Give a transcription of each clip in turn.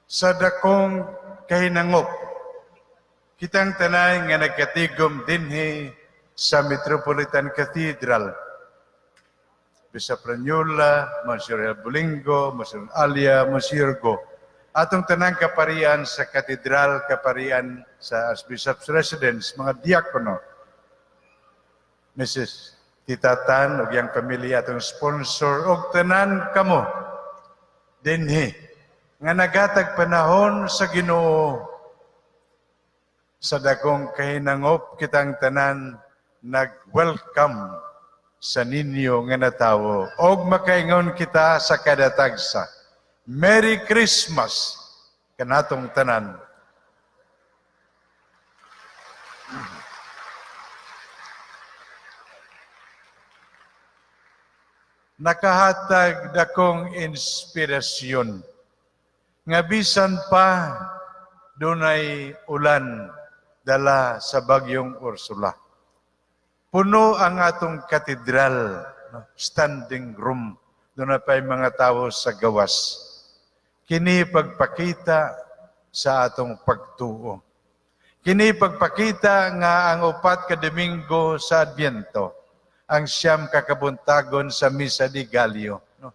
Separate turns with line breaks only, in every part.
Sa dakong kahinangop, kitang tanan nga nagkatigom dinhi sa Metropolitan Cathedral, Bishop Rañola, Monsignor Bolingo, Monsignor Alia, Monsignor Go, atong tanang kaparian sa katedral, kaparian sa Archbishop's Residence, mga diakono, Mrs. Tita Tan ug iyang pamilya, atong sponsor, ug tanan kamo dinhi nga naghatag panahon sa Ginoo, sa dakong kahinangop kitang tanan nag-welcome sa ninyo nga natawo og makaingon kita sa kada tagsa, Merry Christmas kanatong tanan. Nakahatag dakong inspirasyon nga bisan pa dunay ulan dala sa bagyong Ursula, puno ang atong katedral, no? Standing room. Doon na pa'y mga tao sa gawas. Kini pagpakita sa atong pagtuo. Kini pagpakita nga ang 4 ka Domingo sa Adbyento, ang 9 ka kabuntagon sa Misa de Gallo, no?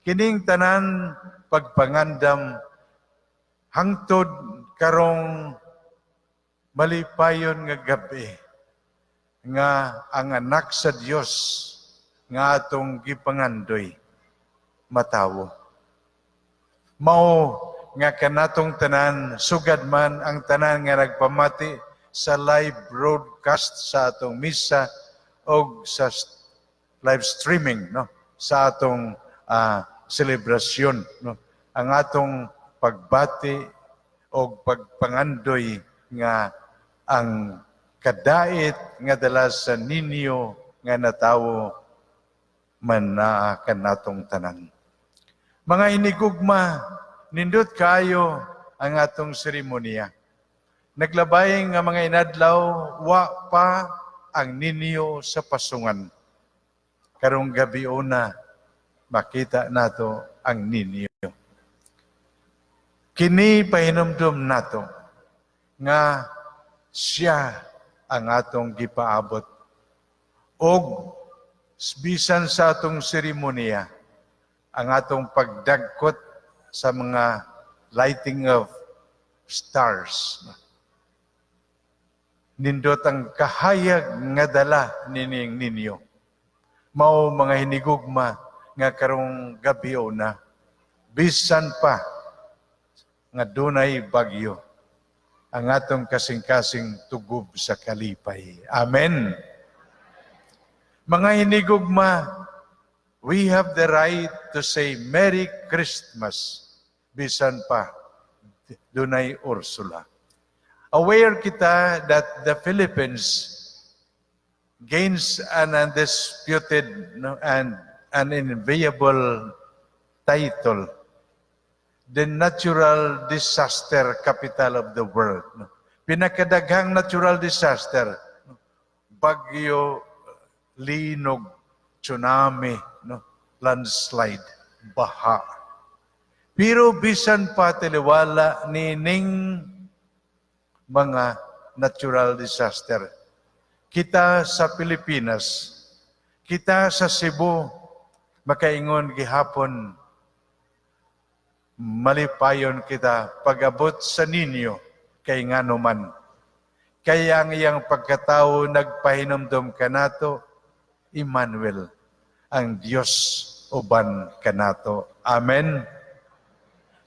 Kining tanan pagpangandam hangtod karong malipayon nga gabi nga ang anak sa Dios nga atong gipangandoy matawo. Mao nga kanatong tanan, sugad man ang tanan nga nagpamati sa live broadcast sa atong misa o sa live streaming, no, sa atong selebrasyon, no, ang atong pagbati o pagpangandoy nga ang kadait nga dala sa ninyo nga natawo man naa kanatong tanan. Mga hinigugma, nindot kayo ang atong seremonya. Naglabay nga mga inadlaw, wa pa ang ninyo sa pasungan. Karong gabi una, makita nato ang ninyo. Kini pahinumdum nato nga siya ang atong gipaabot. Og bisan sa atong seremonya, ang atong pagdagkot sa mga lighting of stars, nindot ang kahayag nga dala nining ninyo. Mao, mga hinigugma, nga karong gabi na, bisan pa nga dunay bagyo, ang atong kasing-kasing tugob sa kalipay. Amen. Mga hinigugma, we have the right to say Merry Christmas bisan pa dunay Ursula. Aware kita that the Philippines gains an undisputed, no, and an enviable title, the natural disaster capital of the world. No? Pinakadaghang natural disaster, no? Bagyo, linog, tsunami, no? Landslide, baha. Pero bisan pa taliwala nining mga natural disaster, kita sa Pilipinas, kita sa Cebu, makaingon gihapon, malipayon kita pag-abot sa ninyo kay ngano man. Kaya ang iyang pagkatao nagpahinumdom kanato, Emmanuel, ang Dios uban kanato. Amen.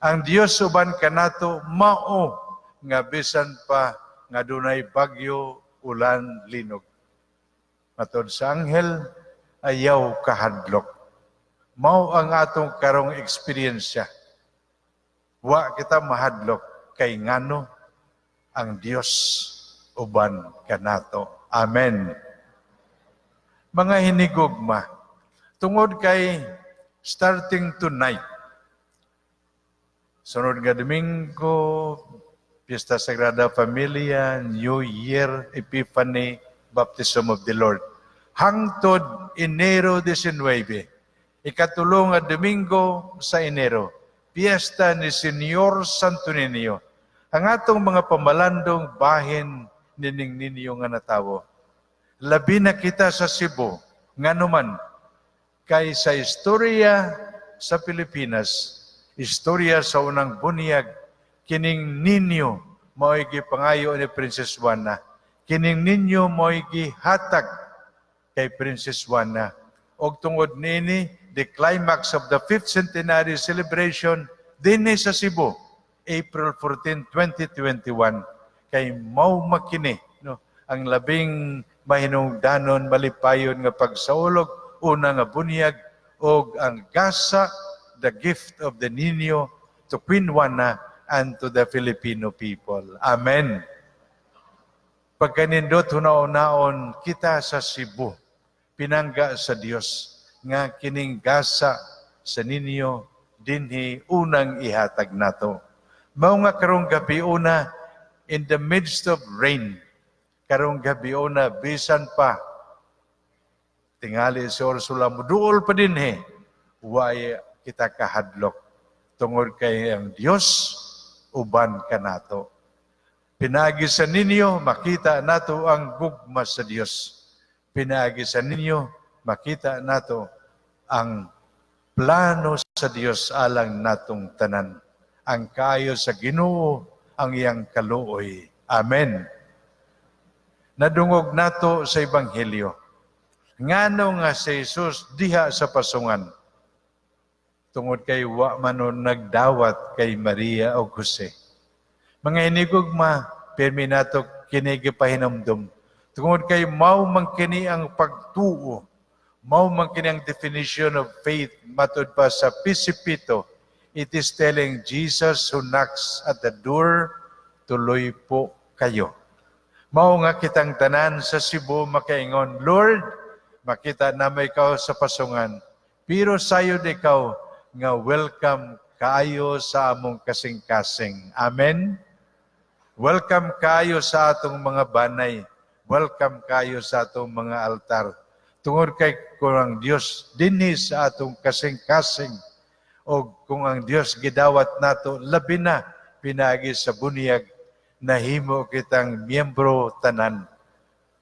Ang Dios uban kanato, mao nga bisan pa nga dunay bagyo, ulan, linog, matod sa anghel, ayaw kahadlok. Mao ang atong karong eksperyensya. Wa kita mahadlok kay ngano ang Dios uban kanato. Amen. Mga hinigugma, tungod kay starting tonight, sunod nga Domingo, Fiesta Sagrada Familia, New Year, Epiphany, Baptism of the Lord, hangtod Enero 19, 3 nga Domingo sa Enero. Piyesta ni Señor Santo Niño. Ang atong mga pamalandong bahin nining Niño nga natawo. Labi na kita sa Cebu, nganuman, kay sa istorya sa Pilipinas, istorya sa unang bunyag, kining Niño mao'y gipangayo ni Princess Juana. Kining Niño mao'y gihatag kay Princess Juana. Og tungod nini, the climax of the fifth centenary celebration dinhi sa Cebu, April 14, 2021, kay mao makini, no, ang labing mahinungdanon, malipayon nga pagsaulog, una nga bunyag og ang gasa, the gift of the Niño to Queen Juana and to the Filipino people. Amen. Pagkanindot hunaon kita sa Cebu, pinangga sa Dios nga kining gasa sa Niño dinhi unang ihatag nato. Mao nga karong gabi una, in the midst of rain, karong gabi una, bisan pa tingali si Ursula muduol pa dinhi, way kita kahadlok tungod kay ang Dios uban kanato. Pinaagi sa Niño, makita nato ang gugma sa Dios. Pinaagi sa Niño, makita nato ang plano sa Dios alang natong tanan. Ang kaayo sa Ginoo ang iyang kaluoy. Amen. Nadungog nato sa Ebanghelyo. Ngano nga si Jesus diha sa pasungan? Tungod kay wa man nagdawat kay Maria o Jose. Mga hinigugma, pirmi nato kini gipahinumdum. Tungod kay mao man kini ang pagtuo, mao man kini ang definition of faith matud pa sa PCP. It is telling Jesus who knocks at the door, "Tuloy po kayo." Mao nga kitang tanan sa Cebu makaingon, "Lord, makita namo ikaw sa pasungan. Pero sayod ikaw nga welcome kaayo sa among kasing-kasing." Amen? Welcome kayo sa atong mga banay. Welcome kayo sa atong mga altar. Tungod kay kung ang Dios dinhi sa atong kasing-kasing o kung ang Dios gidawat nato, labi na pinaagi sa bunyag, nahimo kitang miyembro tanan,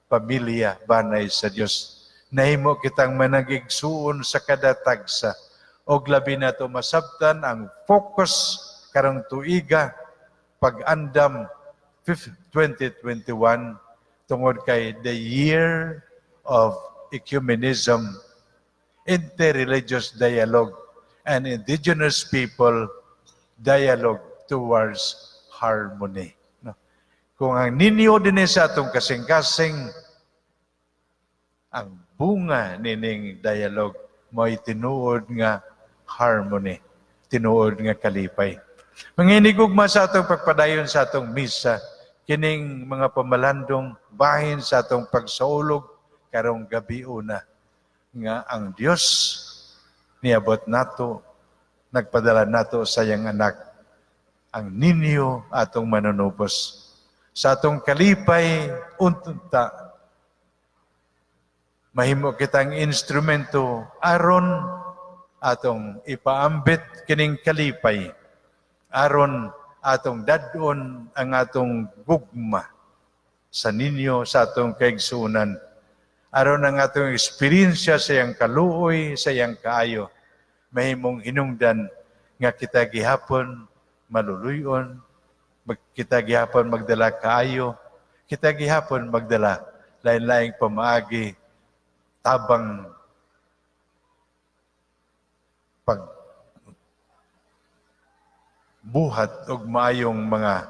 pamilya, banay sa Dios. Nahimo kitang managigsuon sa kada tagsa og labi nato masabtan ang focus karong tuiga pag-andam 2021 tungod kay the year of ecumenism, interreligious dialogue, and indigenous people dialogue towards harmony. No? Kung ang Niño din sa atong kasing-kasing, ang bunga nining dialogue mo'y tinuod nga harmony, tinuod nga kalipay. Mga hinigugma, sa atong pagpadayon sa atong misa, kining mga pamalandong bahin sa atong pagsaulog karong gabi una nga ang Dios niabot nato, nagpadala nato sa iyang anak, ang Niño, atong manunubos. Sa atong kalipay, unta mahimo kitang instrumento aron atong ipaambit kining kalipay, aron atong dad-on ang atong gugma sa Niño sa atong kaigsuonan, aron ang atong eksperyensya sa iyang kaluoy, sa iyang kaayo, mahimong hinungdan nga kita gihapon maluluyon, kita gihapon magdala kaayo, kita gihapon magdala lain-laing pamaagi tabang pag buhat og maayong mga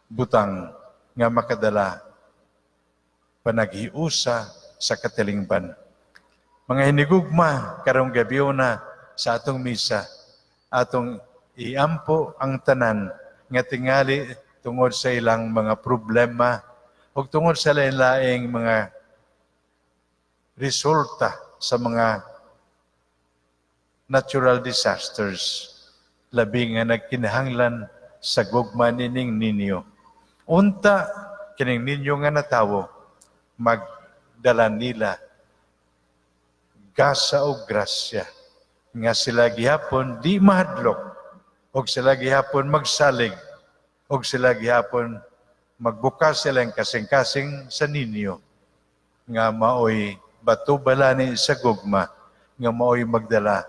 butang nga makadala panaghiusa sa katilingban. Mga hinigugma, karong gabi na sa atong misa, atong iampo ang tanan nga tingali tungod sa ilang mga problema ug tungod sa lain-laing mga resulta sa mga natural disasters, labi nga nagkinahanglan sa gugma nining Niño. Unta kining Niño nga natawo magdala nila gasa o grasya nga sila gihapon di mahadlok. Og sila gihapon magsalig, og sila gihapon magbukas silang kasing-kasing sa ninyo nga maoy bato balani sa gugma, nga maoy magdala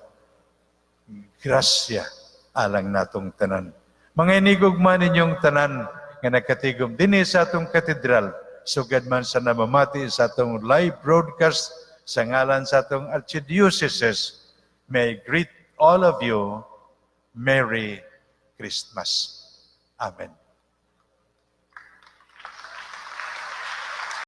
grasya alang natong tanan. Mga inigugma ninyong tanan nga nagkatigom dinhi sa atong katedral, sugad man sa namamati sa atong live broadcast, sa ngalan sa atong archdiocese, may I greet all of you, Merry Christmas. Amen.